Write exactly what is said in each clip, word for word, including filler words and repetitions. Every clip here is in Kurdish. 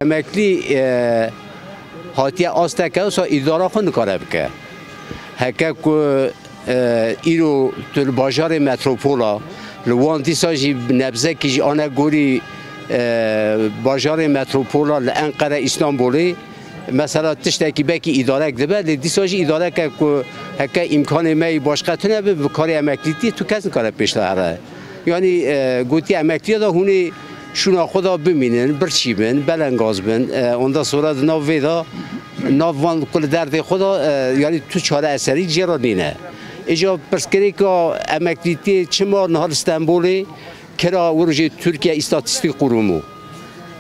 Emeklî, e, hatiye asteke wisa îdara xwe nikare bike. Heke ku, e, îro tu li bajarê metropola, li wan dîsa jî nebzekî jî ane gorî, e, bajarê metropola li Enqere, Îstanbulê, mesela tiştekî belkî îdarek dibe, lê dîsa jî îdareke ku heke îmkanê me yî başqe tune bi, bi karê emeklîtiyê tu kes nikare pêş de here. Yanî, e, gotiye emekliya da hûnê şûna xwe da bimînin, birçî bin, belengaz bin. E, ondan sonra di nav vê da, nav van ku li derdê xwe da, e, yanî tu çareserî jê re nîne. Îca pirsgirêka emeklîtiyê çima niha li Stenbolê kira wirojê Tirkiye Îstatîstîk Qurumu,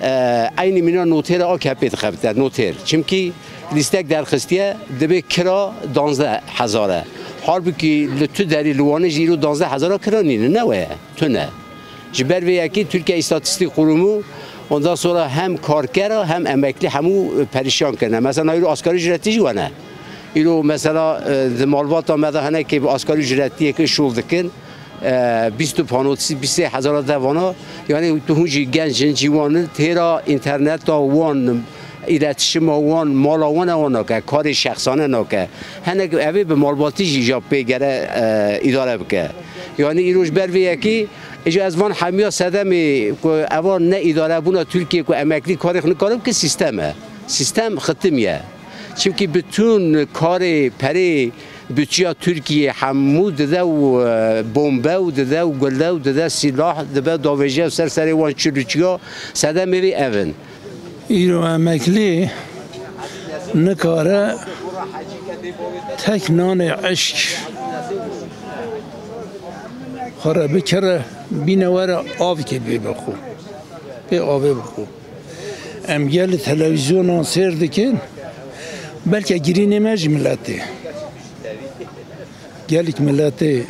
e, eynî mîna notêra A K P dixebite, notêr. Çimkî lîstek derxistiye, dibê kira danzdeh hezar e. Halbûkî li tu derî li Wanê jî îro danzdeh hezara kira nîne, ne we ye, tune. Ji ber vê yekê Tirkiye Îstatîstîk Qurumu, ondan sonra hem karkera hem emeklî hemû, e, perîşan kirine. Mesela, îro asgari ücretî jî we ne. Îro mesela, e, di malbata me de hinekê bi asgari ücretiyê şûl dikin. E, bîst û panc, bîst hezara devana. Yanî tu hûn jî genc in, ciwan in, têra înterneta wan, îletişima wan, mala wan ewa nake, karê şexsane nake. Hinek evê bi malbatî jî ja pê gere, e, îdare bike. Yanî îro ji ber vê yekê, îja ez van hemiya sedemê ku eva ne îdarebûna Tirkiyê ku emeklî karê xwe nikare bike, sîstem e. Sîstem xitimiye. Çimkî bütün karê, perê, budçeya Tirkiyê hemû dide û, e, bombe û dide û gule û dide sîlah dibe davêje ser serê wan çiluçiya sedemê vê ev in. Îro emeklî nikare tek nanê eşk xwe re bikire, bîne were avkê bê bixwe. Pê avê bixwe. Em gelî televîzyonan sêr dikin, belke girînê me jî miletê. Gelek miletê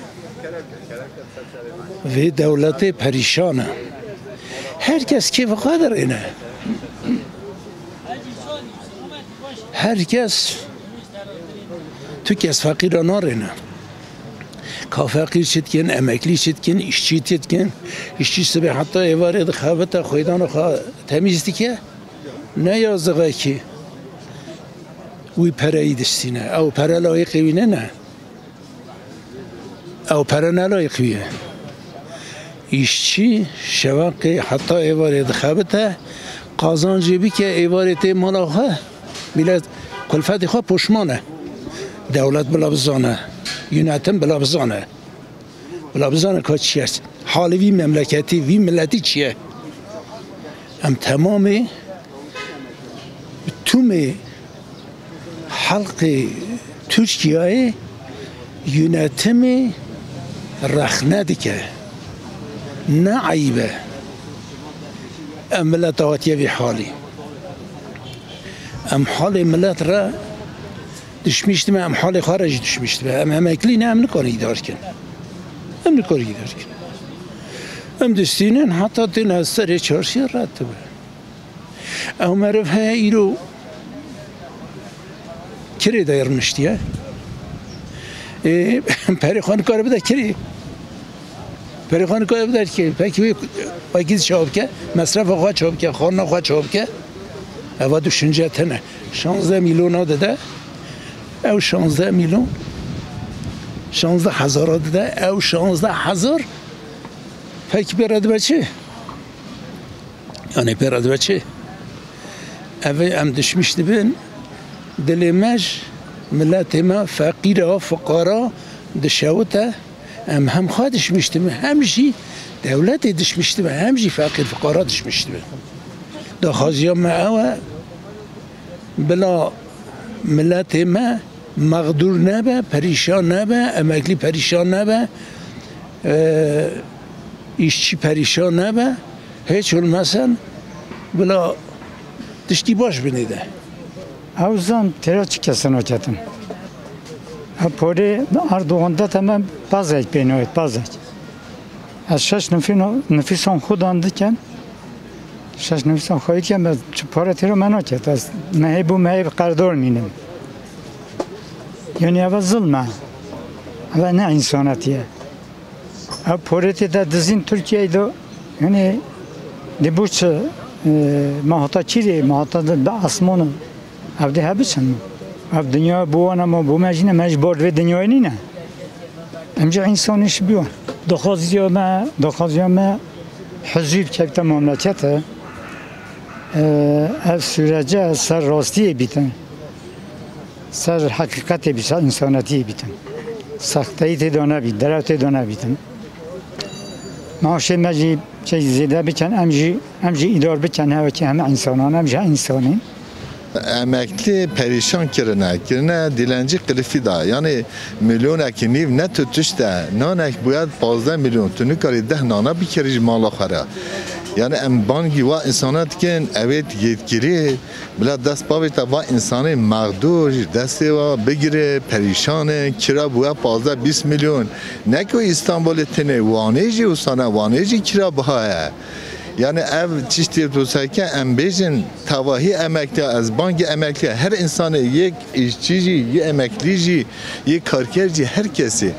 vê dewletê perîşan e. Her kes kêfa xwe dirêne. Her kes, tu kes feqîra narêne. Ka feqîr çi dikin, emeklî çi dikin, îşçî çi dikin? Îşçî sibê heta êvarê dixebite, xwêdana xwe temîz dike. Ne yazixekî wî pereyî distîne. Ew pere layîqê wî nene. Ew pere ne layîq wî ye. Îşçî şeveqê heta êvarê dixebite, qazancê bike, êvarê tê mala xwe. Milet kulfetê xwe poşman e. Dewlet bila bizane. Yönetim bila bizane. Bila bizane ka çi ye. Halê vî memleketî, vî miletî çi ye. Em temamê, tûmê halkê Tirkiyeyê yönetimê rexne dike. Ne eyb e. Em milet hatiye vî halî. Em halê milet re dişmîş dibe, em halê xwe re jî dişmîş dibe. Em emeklî ne, em nikarin îdar kin. Em nikarin îdar kin. Em distînin heta têne serê çarşiyê ret dibe. Ew meriv heye îro kirê de rûniştiye. Ê, perê xwe nikare bide kirê. Perê xwe nikare bide kirê. Pekî wê, wekî çawa bike? Mesrefa xwe çawa bike? Xwarina xwe çawa bike? Eva düşünce tene. Şanzdeh milyona dide. Ew şanzdeh milyon. Şanzdeh hezara dide. Ew şanzdeh hezar. Pekî pê re dibe çi? Yanî pê re dibe çi? Ev ê em dişmîş dibin, dilê me ji miletê me feqîr e, fiqara dişewite, em hem xwe dişmîş dibin, hem jî dewletê dişmîş dibin, hem jî feqîr fiqara dişmîş dibin. Daxwaziya me ew e, bila miletê me mexdûr nebe, perîşan nebe, emeklî perîşan nebe, e, îşçî perîşan nebe, hiç olmesen bila tiştî baş binê de. Ew zan têra çi kesin o ketin. Ev porê Erdogan de temam pazek pênawêt, pazek. Ez şeş nifîno-, nifîsan xudan diken, şeş nifîsan xwe diken, ez çi pare têro me naket. Ez mehê bû mehê bi qerdor mînim. Yani eve zilm e. Eve ne insanetiye. Ev poretê de dizîn Tirkiyeyê de, yani Di bo çi, e, ma hata çî rê, ma hata di, bi asmana. Ev dê hebiçin. Ev dinya bo wan e, ma bo me jî ne, me ji bar vê dinyayê nîne. Em jî însanî ji biwan. Daxwaziya me, daxwaziya me huzur kevte memlekete. E, ev sürece ser rastiyê bîtin. Ser heqîqetê bî, ser însanetiyê bîtin. Sexteyî tê de nebî, derew tê de nebîtin. Maaşê me jî şey zêde bikin, em jî, em jî îdar bikin, hevekî heme însanan, em jî însanîn. Emeklî perîşan kirine, kirine dilencî qilifî da. Yani milyonekî nîv ne tu tişt e. Nanek bûye pazdeh milyon. Tu nikarî deh nana bikirî ji mala xwe re. Yani em bangî wa însana dikin, ew ê yetkirî, bila dest bavêta va însanê mexdûr ji destê wa bigire, perîşan e, kira bûye pazdeh bîst milyon. Ne ku Îstanbulê tenê, Wanê jî wisa ne, Wanê jî kira biha ye. Yani ev tiştê tu seke em bêjin, tevahî emekliya, ez bangî emekliya, her însanê, yek îşçî jî, yê emeklî jî, yê karker jî, her kesî.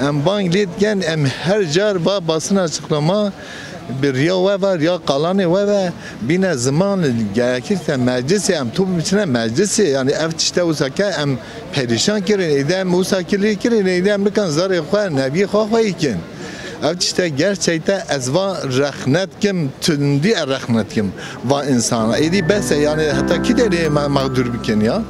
Em bang lê dikin, em her car va basina açıklama, bi riya we ve, riya qalanê we ve, bîne ziman gerekirse meclisê, em top biçine meclisê, yani ev tişte wisa ke em perîşan kirin, êdî em wisa kirî kirin, êdî em bikin zarê xwe, neviyê xwe xwe yî kin. Ev tişte gerçekte ez va rexnet kim, tundî e rexnet kim va insana. Êdî bes e, yani heta kî derê me mexdûr bikin ya?